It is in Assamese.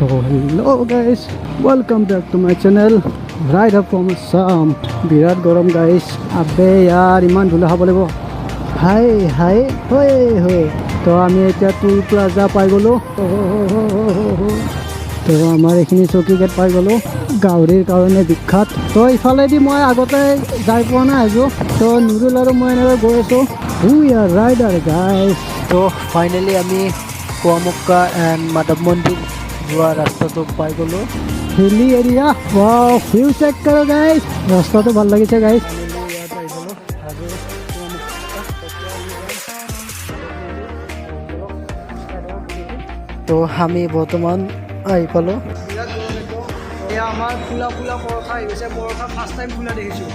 Hello guys, welcome back to my channel, Rider from Assam. বিৰাট গৰম গাইজ। আবে ইয়াৰ, ইমান ধূলা খাব লাগিব। হাই হাই, হৈ হৈ। তো আমি এতিয়া টোল প্লাজা পাই গ'লোঁ। তো আমাৰ এইখিনি চকী গেট পাই গ'লোঁ, গাহৰিৰ কাৰণে বিখ্যাত। তো ইফালেদি মই আগতে যাই পোৱা নাই আজিও। তো নুৰুল আৰু মই এনেকৈ গৈ আছোঁ। We are rider, guys. তো ফাইনেলি আমি পোৱামক্কা এণ্ড মাধৱ মন্দিৰ যোৱা ৰাস্তাটো পাই গ'লোঁ। হিলি এৰিয়া, ৱাও, ভিউ চেক কৰো গাইজ। ৰাস্তাটো ভাল লাগিছে গাইজ। ইয়াত আহি গ'লোঁ আৰু পোৱামক্কা। তো আমি বৰ্তমান আহি পালোঁ। এয়া আমাৰ ফুলা ফুলা পৰঠা আহি গৈছে। পৰঠা ফাৰ্ষ্ট টাইম ফুলা দেখিছোঁ।